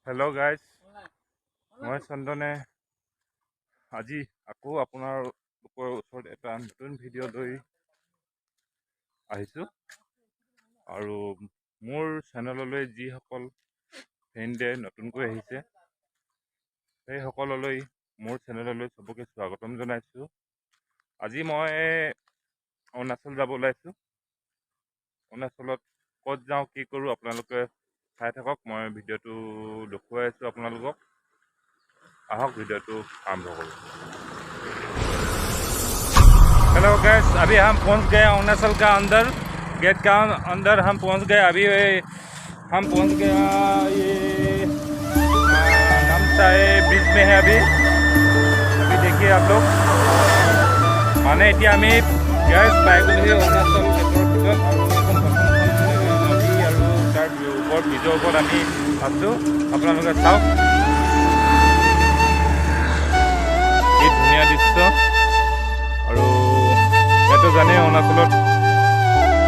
Hello' guys, মই চন্দনে আজি আকৌ আপোনালোকৰ ওচৰত এটা নতুন ভিডিঅ' লৈ আহিছোঁ। আৰু মোৰ চেনেললৈ যিসকল ফ্ৰেণ্ডে নতুনকৈ আহিছে, সেইসকললৈ মোৰ চেনেললৈ চবকে স্বাগতম জনাইছোঁ। আজি মই অৰুণাচল যাব ওলাইছোঁ। অৰুণাচলত ক'ত যাওঁ, কি কৰোঁ, আপোনালোকে চাই থাকক। মই ভিডিঅ'টো দেখুৱাই আছোঁ আপোনালোকক। আহক, ভিডিঅ'টো আৰম্ভ কৰোঁ। हेलो गाइस, अभी हम पहुंच गए अरुणाचल का अंदर, गेट का अंदर हम पहुंच गए। अभी हम पहुंच गया, ये नामसाई ब्रिज में है अभी। अभी देखिए आप लोग। মানে এতিয়া আমি গাইজ পাই গ'লোহি অৰুণাচল গেটৰ ভিতৰত আৰু এইখন প্ৰথমখন নদী আৰু তাৰ ওপৰত, ব্ৰিজৰ ওপৰত আমি আছোঁ। আপোনালোকে চাওক কি ধুনীয়া দৃশ্য। আৰু ইয়াতো জানেই, অৰুণাচলত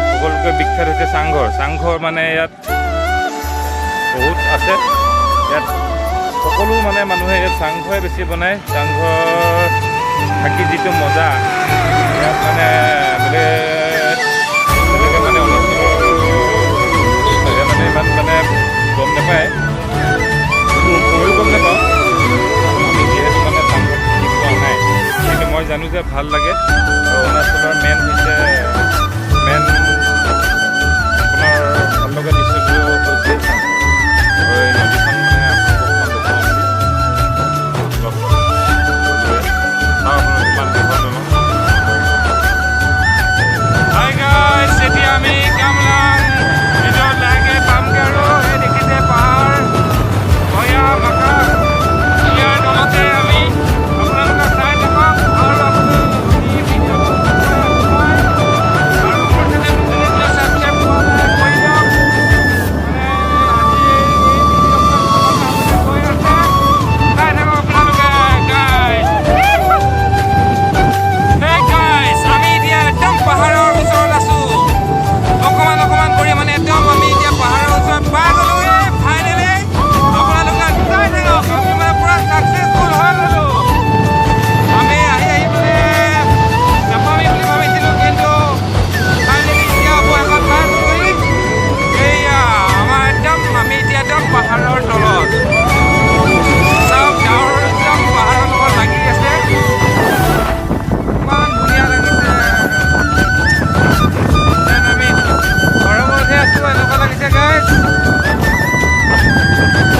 সকলোতকৈ বিখ্যাত হৈছে চাংঘৰ। চাংঘৰ মানে ইয়াত বহুত আছে। ইয়াত সকলো মানে মানুহে ইয়াত চাংঘৰে বেছি বনায়। চাংঘৰ থাকি যিটো মজা, ইয়াত মানে বেলেগ বেলেগে মানে অৰুণাচলৰ মানে ইমান মানে গম নাপায়। ময়ো গম নাপাওঁ। আমি যিহেতু মানে চাংঘৰত থাকি পোৱা নাই, কিন্তু মই জানো যে ভাল লাগে। আৰু অৰুণাচলৰ মেইন হৈছে, মেইন আপোনাৰ ভাল লগা দৃশ্যটো হৈছে চাংঘৰ। আৰু এই নদীখন মানে আপোনালোকক অকণমান দেখুৱাওঁ বুলি অলপ গ'লোৱে। চাওক আপোনালোক, ইমান দীঘল দলং। হাই গাইছ, এতিয়া আমি কামলাং ৰিজৰ্ট লাহেকৈ পামগৈ। আৰু এই দেখিছে পাহাৰ, ভৈয়াম, আকাশ। ইয়াৰ তলতে আমি। আপোনালোকে চাই থাকক আৰু আপুনি ভিডিঅ'টো আৰু মোৰ চেনেলটো যোনে ছাবস্ক্ৰাইব কৰা নাই, কৰি দিয়ক। মানে আজি এই ভিডিঅ'খন গৈ আছে, চাই থাকক আপোনালোকে গাইছ। Hey guys, আমি এতিয়া একদম পাহাৰৰ ওচৰত আছো। অকমান অকমান কৰি মানে একদম আমি এতিয়া পাহাৰৰ ওচৰত পাই গ'লো। এই ফাইনেলি আপোনালোকে চাই থাকক, আমি মানে পুৰা ছাকচেছফুল হৈ গ'লো। আমি আহি আহি মানে নাপামেই বুলি ভাবিছিলোঁ, কিন্তু ফাইনেলি এতিয়া অৱশেষত পাই গ'লোহি। এইয়া আমাৰ একদম, আমি এতিয়া একদম পাহাৰৰ তলত। চাওক, ডাৱৰ একদম পাহাৰৰ লগত লাগি আছে। ইমান ধুনীয়া লাগিছে, যেন আমি গৰমতহে আছো এনেকুৱা লাগিছে গাইজ।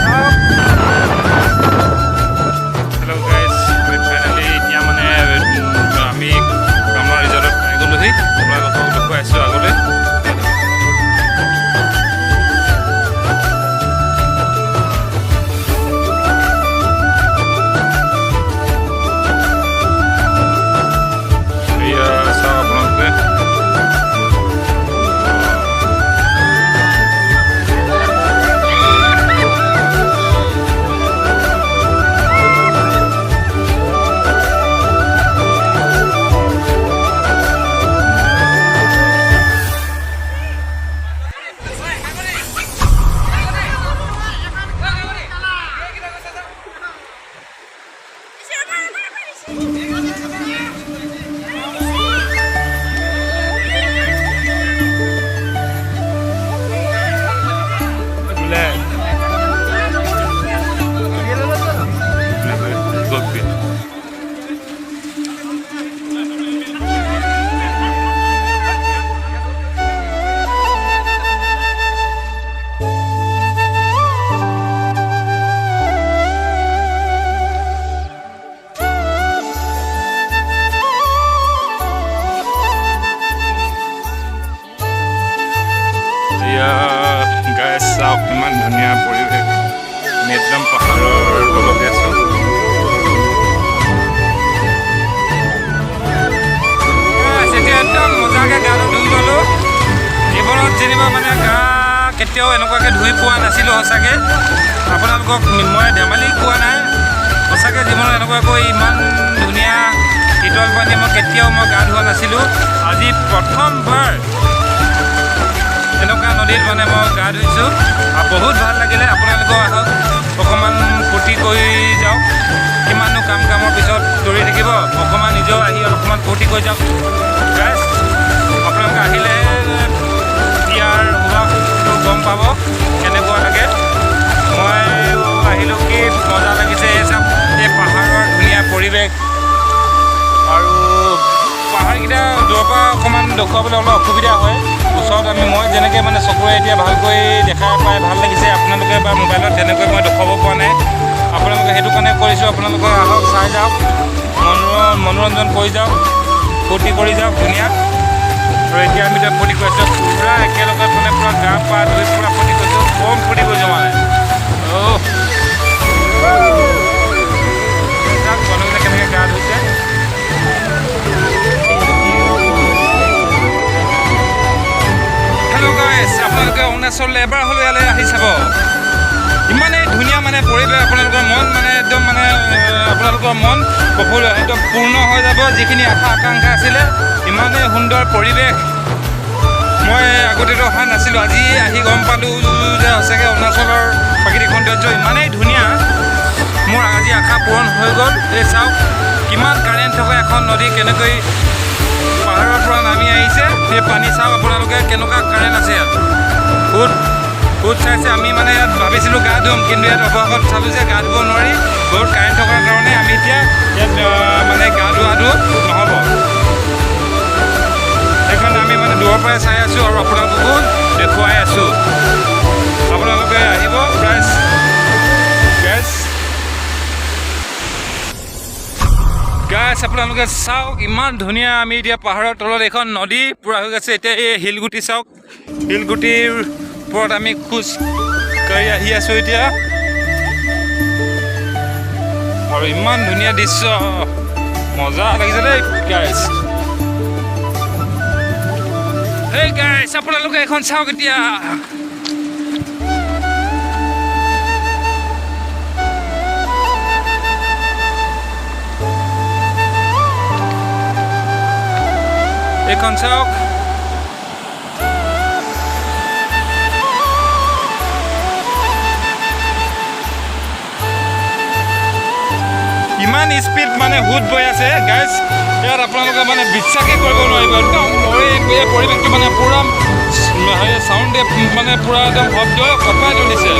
চাওক। হেল্ল' গাইজ, আমি ফাইনেলি এতিয়া মানে আমি কামলাং ৰিজৰ্টত পাই গ'লোহি। আপোনালোকক দেখুৱাই আছোঁ আগলৈ। এয়া চাওক আপোনালোকে। বোলে গ'ল। এয়া গাইজ চাওক, ইমান ধুনীয়া পৰিৱেশ। আমি একদম পাহাৰৰ তলতে আছোঁ। এতিয়া একদম মজাকৈ গাটো ধুই ল'লোঁ। জীৱনত যেনিবা মানে গা কেতিয়াও এনেকুৱাকৈ ধুই পোৱা নাছিলোঁ। সঁচাকৈ আপোনালোকক মই ধেমালি কোৱা নাই, সঁচাকৈ জীৱনত এনেকুৱাকৈ ইমান ধুনীয়া শীতল পানী মই কেতিয়াও মই গা ধোৱা নাছিলোঁ। আজি প্ৰথমবাৰ এনেকুৱা নদীত মানে মই গা ধুইছোঁ আৰু বহুত ভাল লাগিলে। আপোনালোকেও আহক। কৰি যাওক। কিমাননো কামৰ পিছত দৌৰি থাকিব, অকণমান নিজেও আহি অলপমান ফূৰ্তি কৰি যাওক। গাইজ, আপোনালোকে আহিলে ইয়াৰ সুবাসটো গম পাব কেনেকুৱা লাগে। মই আহিলোঁ, কি মজা লাগিছে। এই চাওক, এই পাহাৰৰ ধুনীয়া পৰিৱেশ আৰু পাহাৰকেইটা দূৰৰ পৰা অকণমান দেখুৱাবলৈ অলপ অসুবিধা হয়। ওচৰত আমি মই যেনেকৈ মানে চকুৰে এতিয়া ভালকৈ দেখা পাই ভাল লাগিছে, আপোনালোকে বা মোবাইলত তেনেকৈ মই দেখুৱাব পৰা নাই আপোনালোকে। সেইটো কাৰণে কৰিছোঁ, আপোনালোকে আহক, চাই যাওক, মনোৰঞ্জন কৰি যাওক, ফূৰ্তি কৰি যাওক ধুনীয়া। আৰু এতিয়া আমি এতিয়া ফূৰ্তি কৰিছোঁ পূৰা একেলগে, মানে পূৰা গা পা ধুই পূৰা ফূৰ্তি কৰিছোঁ, কম ফূৰ্তি কৰিছোঁ মানে। অ' চাওক মানুহবিলাক কেনেকৈ গা ধুইছে। হেল্ল' গাইছ, আপোনালোকে অৰুণাচললৈ এবাৰ হ'লেও ইয়ালৈ আহি চাব। ইমানেই ধুনীয়া মানে পৰিৱেশ, আপোনালোকৰ মন মানে একদম মানে আপোনালোকৰ মন প্ৰফুল্ল একদম পূৰ্ণ হৈ যাব, যিখিনি আশা আকাংক্ষা আছিলে। ইমানেই সুন্দৰ পৰিৱেশ, মই আগতেতো অহা নাছিলোঁ, আজি আহি গম পালোঁ যে সঁচাকৈ অৰুণাচলৰ প্ৰাকৃতিক সৌন্দৰ্য ইমানেই ধুনীয়া। মোৰ আজি আশা পূৰণ হৈ গ'ল। এই চাওক, কিমান কাৰেণ্ট থকা এখন নদী কেনেকৈ পাহাৰৰ পৰা নামি আহিছে। সেই পানী চাওক আপোনালোকে, কেনেকুৱা কাৰেণ্ট আছে ইয়াত। সোঁত সোঁত চাইছে। আমি মানে ইয়াত ভাবিছিলোঁ গা ধুম, কিন্তু ইয়াত অৱশেষত চালোঁ যে গা ধুব নোৱাৰি, বহুত কাৰেণ্ট থকাৰ কাৰণে আমি এতিয়া ইয়াত মানে গা ধোৱাটো নহ'ব। সেইকাৰণে আমি মানে দূৰৰ পৰাই চাই আছোঁ আৰু আপোনালোককো দেখুৱাই আছোঁ। আপোনালোকে আহিব। প্ৰাইজ গেছ গাইছ, আপোনালোকে চাওক, ইমান ধুনীয়া। আমি এতিয়া পাহাৰৰ তলত এইখন নদী পূৰা হৈ গৈছে। এতিয়া এই শিলগুটি চাওক, শিলগুটিৰ ওপৰত আমি খোজ কাঢ়ি আহি আছোঁ এতিয়া। আৰু ইমান ধুনীয়া দৃশ্য, মজা লাগিছে দেই গাইছ। হেই গাইছ, আপোনালোকে এখন চাওক এতিয়া। এইখন চাওক। ইমান স্পীড মানে সোঁত বৈ আছে গাইছ ইয়াত, আপোনালোকে মানে বিশ্বাসেই কৰিব নোৱাৰিব। একদম এই পৰিৱেশটো মানে পূৰা চাউণ্ডে মানে পূৰা একদম শব্দ কঁপাই তুলিছে,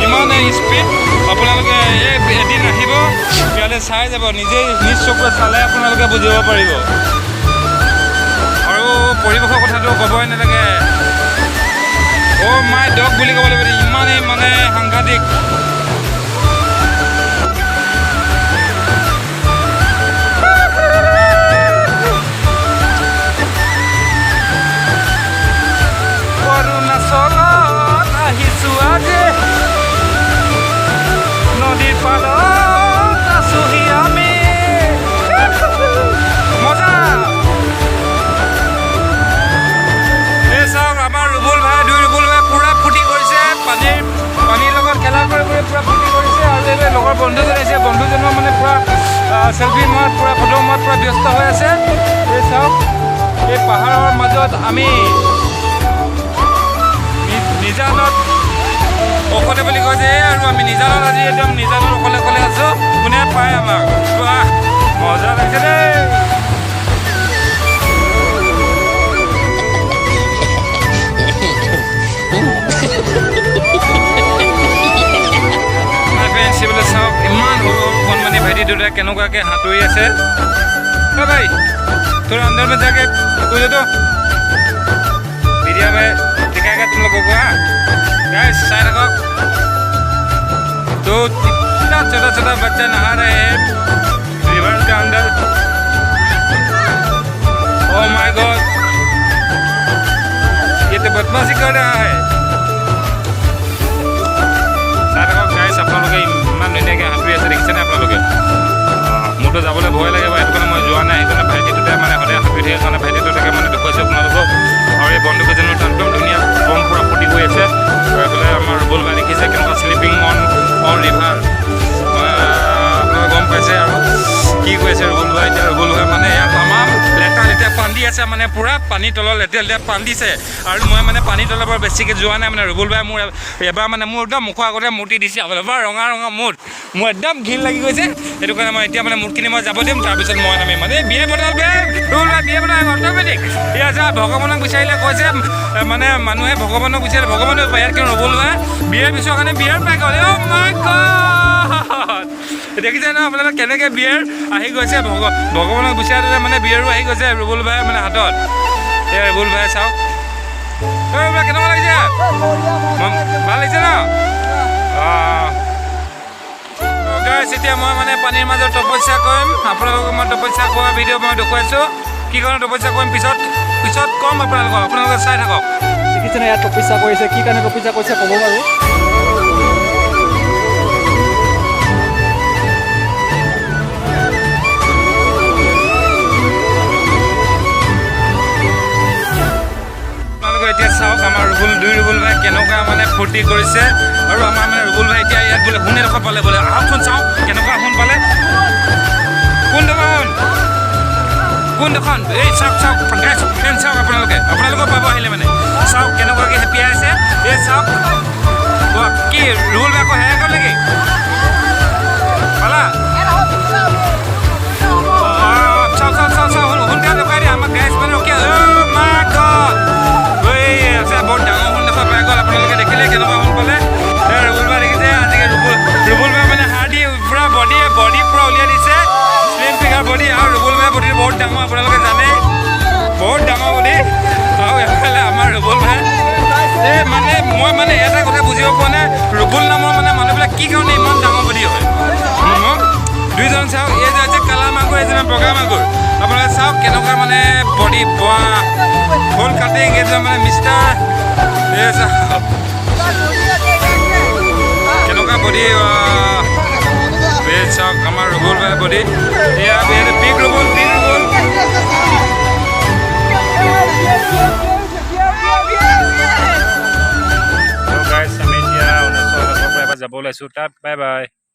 ইমানেই স্পীড। আপোনালোকে এই এদিন আহিব, ইয়ালৈ চাই যাব, নিজেই নিজ চকুৰে চালে আপোনালোকে বুজিব পাৰিব। আৰু পৰিৱেশৰ কথাটো ক'বই নালাগে, অ' মাই ডগ বুলি ক'ব লাগিব, ইমানেই মানে সাংঘাতিক। অৰুণাচলত আহিছোঁ আজি, নদীৰ পাৰত আছোহি আমি, মজা। এই চাওক, আমাৰ ৰুবুল ভাই, দুই ৰুবুল ভাই পূৰা ফূৰ্তি কৰিছে, পানীৰ লগত খেলা কৰি কৰি পূৰা ফূৰ্তি কৰিছে। আৰু এই লগৰ বন্ধুজন আহিছে, বন্ধুজনো মানে পূৰা চেলফি মৰাত, পূৰা ফটো মৰাত পূৰা ব্যস্ত হৈ আছে। এই চাওক, এই পাহাৰৰ মাজত আমি নিজানত অকলে বুলি কয় যে, আৰু আমি নিজানত আজি একদম নিজানত অকলে অকলে আছোঁ, কোনে পায় আমাক। বাহ, মজা লাগিছে দেই। ফ্ৰেণ্ডছ, এইফালে চাওক, ইমান সৰু সৰু কণমানি ভাইটি দুটাই কেনেকুৱাকৈ সাঁতুৰি আছে। অ भाई, थोड़ा अंदर में जाके कूदो तो वीडियो में दिखाएगा तुम लोगों को। हाँ गाइस, चाय रखो तो इतना छोटा छोटा बच्चा नहा रहे हैं रिवर के अंदर। ओ my God, ये तो बदमाशी कर रहा है। চাই থাকক গাইছ আপোনালোকে, ইমান ধুনীয়াকৈ সাঁতুৰি আছে, দেখিছেনে আপোনালোকে? মোৰতো যাবলৈ ভয় লাগে বাৰু, সেইটো কাৰণে মই যোৱা নাই। সেইকাৰণে ভাইটি দুটাই মানে সদায় সাঁতুৰি থাকে কাৰণে ভাইটি দুটাকে মানে দেখুৱাইছোঁ আপোনালোকক। আৰু এই বন্ধু কেইজনো একদম ধুনীয়া বম পূৰা ফূৰ্তি কৰি আছে। আৰু এইফালে আমাৰ ৰুবুল ভাই দেখিছে কেনেকুৱা শ্লিপিং অন ৰিভাৰ। আপোনালোকে গম পাইছে আৰু কি কৈ আছে ৰুবুল ভাই। এতিয়া ৰুবুল ভাই মানে ইয়াত তামাম লেতেৰা লেতেৰা পানী আছে, মানে পূৰা পানী তলত লেতেৰা লেতেৰা পান্দিছে। আৰু মই মানে পানী তলৰ পৰা বেছিকৈ যোৱা নাই। মানে ৰুবুল ভাই মোৰ এবাৰ মানে মোৰ একদম মুখৰ আগতে মূৰ্তি দিছে, এবাৰ ৰঙা ৰঙা মুঠ, মোৰ একদম ঘিণ লাগি গৈছে। সেইটো কাৰণে মই এতিয়া মানে মুঠখিনি মই যাব দিম, তাৰপিছত মই নামিম। মানে বিয়ে বনাল বে ৰুবুল ভাই, বিয়ে বনাই অট'মেটিক। এয়া যা, ভগৱানক বিচাৰিলে কৈছে, মানে মানুহে ভগৱানক বিচাৰিলে ভগৱানেও পায়। ইয়াত কিন্তু ৰুবুল ভাই বিয়েৰ বিচৰাৰ কাৰণে বিয়েৰ পাই গ'ল। অ' মাই গড, দেখিছে ন আপোনালোকে কেনেকৈ বিয়েৰ আহি গৈছে? ভগৱানক বিচাৰোঁতে মানে বিয়েৰো আহি গৈছে ৰুবুল ভাই মানে হাতত। এই ৰুবুল ভাই চাওক। ঐ ৰুবুল ভাই, কেনেকুৱা লাগিছে? ভাল লাগিছে ন? অঁ গাইছ, এতিয়া মই মানে পানীৰ মাজত তপস্যা কৰিম। আপোনালোকক মই তপস্যা কৰা ভিডিঅ' মই দেখুৱাইছোঁ। কি কাৰণে তপস্যা কৰিম পিছত পিছত ক'ম আপোনালোকক, আপোনালোকে চাই থাকক। দেখিছেনে, ইয়াত তপস্যা কৰিছে। কি কাৰণে তপস্যা কৰিছে ক'ব বাৰু। আপোনালোকে এতিয়া চাওক আমাৰ ৰুবুল, দুই ৰুবুল ভাই কেনেকুৱা মানে ফূৰ্তি কৰিছে। আৰু আমাৰ মানে ৰুবুল ভাই এতিয়া ইয়াত বোলে সোণ এডোখৰ পালে বোলে। আহকচোন চাওঁ কেনেকুৱা সোণ পালে। কোনডোখৰ সোণ? কোনডোখন? এই চাওক চাওক গাইছ, ফ্ৰেণ্ড, চাওক আপোনালোকে, আপোনালোকেও পাব আহিলে। মানে চাওক কেনেকুৱাকৈ হেপিয়াই আছে। এই চাওক। কোৱা, কি ৰুবুল ভাই আকৌ হেৰাই গ'ল নেকি? পালা? অঁ, চাওক চাওক চাওক চাওক, সোনকালে দেখুৱাই দিয়া আমাক। গাইছ, মানে ৰখি। অ' মাই গড, এই আছে, বহুত ডাঙৰ সোণ দেখুৱাই পাই গ'ল। আপোনালোকে দেখিলে কেনেকুৱা সোণ পালে। এই ৰুবুল ভাই দেখিছে, আজিকালি ৰুবুল ৰুবুল ভাই মানে হাৰ্ডি পূৰা বডি বডি পূৰা উলিয়াই দিছে, শ্লিম ফিগাৰ বডি। আৰু ৰুবুল ভাই বডি বহুত ডাঙৰ, আপোনালোকে জানে, বহুত ডাঙৰ বডি। আৰু এফালে আমাৰ ৰুবুল ভাই, এই মানে মই মানে এটা কথা বুজিব পৰা নাই, ৰুবুল নামৰ মানে মানুহবিলাক কি কাৰণে ইমান ডাঙৰ বডি হয়? দুইজন চাওক, এই যে হৈছে কালা মাগুৰ, এইজন বগা মাগুৰ। আপোনালোকে চাওক কেনেকুৱা মানে বডি, বোৱা ফুল কাটিং। এইজন মানে মিষ্টাৰ, এই চাওক কেনেকুৱা বডি। এই চাওক আমাৰ ৰুবুল ভাই বডি। এয়া বিগ ৰুবুল, বিগ ৰুবুল। গাইছ, আমি এতিয়া অৰুণাচল পৰা এবাৰ যাব ওলাইছোঁ তাত। Bye bye.